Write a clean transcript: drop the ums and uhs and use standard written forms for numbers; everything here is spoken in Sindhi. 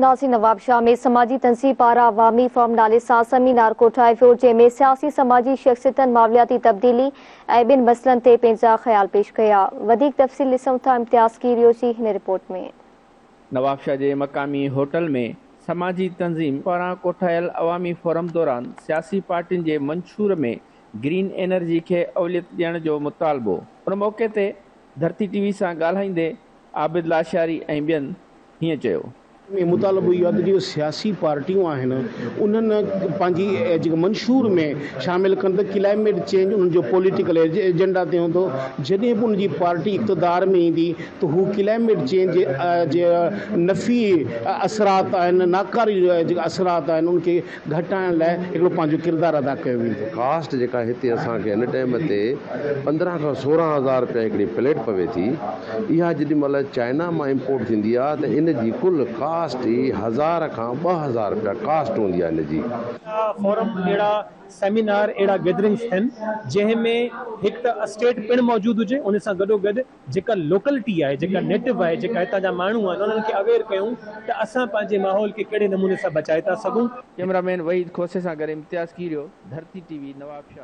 ناظرين نوابشاهه ۾ سماجي تنظيم پاران عوامي فورم نالي سان سيمينار ڪوٺايو ويو جنهن ۾ سياسي سماجي شخصيتن ماحولياتي تبديلي ۽ ٻين مسئلن تي پنهنجا خيال پيش ڪيا وڌيڪ تفصيل ڏسون ٿا امتياز ڪيريو جي هن رپورٽ ۾. نوابشاهه جي مقامي هوٽل ۾ سماجي تنظيم پاران ڪوٺايل عوامي فورم دوران سياسي پارٽين جي منشور ۾ گرين انرجي کي اوليت ڏيڻ جو مطالبو ان موقعي تي ڌرتي ٽي وي سان ڳالهائيندي عابد لاشاري ۽ ٻين هيئن چيو. ۾ مطالبو اهو آهي ته جيڪي سياسي پارٽيون آهن انهن پنهنجي جيڪي منشور ۾ شامل ڪن ته ڪلائميٽ چينج انهن جو پوليٽيڪل ايجنڊا تي هوندو جڏهن به ان جي پارٽي اقتدار ۾ ايندي ته هو ڪلائميٽ چينج جي نفي اثرات آهن ناڪاري جيڪا اثرات آهن ان کي گهٽائڻ لاء هڪڙو پنهنجو ڪردار ادا ڪيو ويندو. ڪاسٽ جيڪا هتي اسان کي هن ٽائيم تي 15 کان 16 هزار رپيا هڪڙي پليٽ پوي ٿي اها جيڏي مهل چائنا مان امپورٽ ٿيندي آهي ته ان جي ڪل ڪاسٽ ئي هزار کان 2000 رپيا ڪاسٽ هوندي آهي ان جي. اهڙا فورم اهڙا سيمينار اهڙا گيدرنگس ٿين جنهن ۾ هڪ ته اسٽيٽ پڻ موجود هجي ان سان گڏوگڏ جيڪا لوڪلٽي آهي، جيڪا نيٽو آهي، جيڪا هتان جا ماڻهو آهن انهن کي اويئر ڪيون ته اسان پنهنجي ماحول کي ڪهڙي نموني سان بچائي ٿا سگهون. ڪئميرا مين وحيد کوسي سان گڏ امتياز ڪيريو، ڌرتي ٽي وي، نوابشاهه.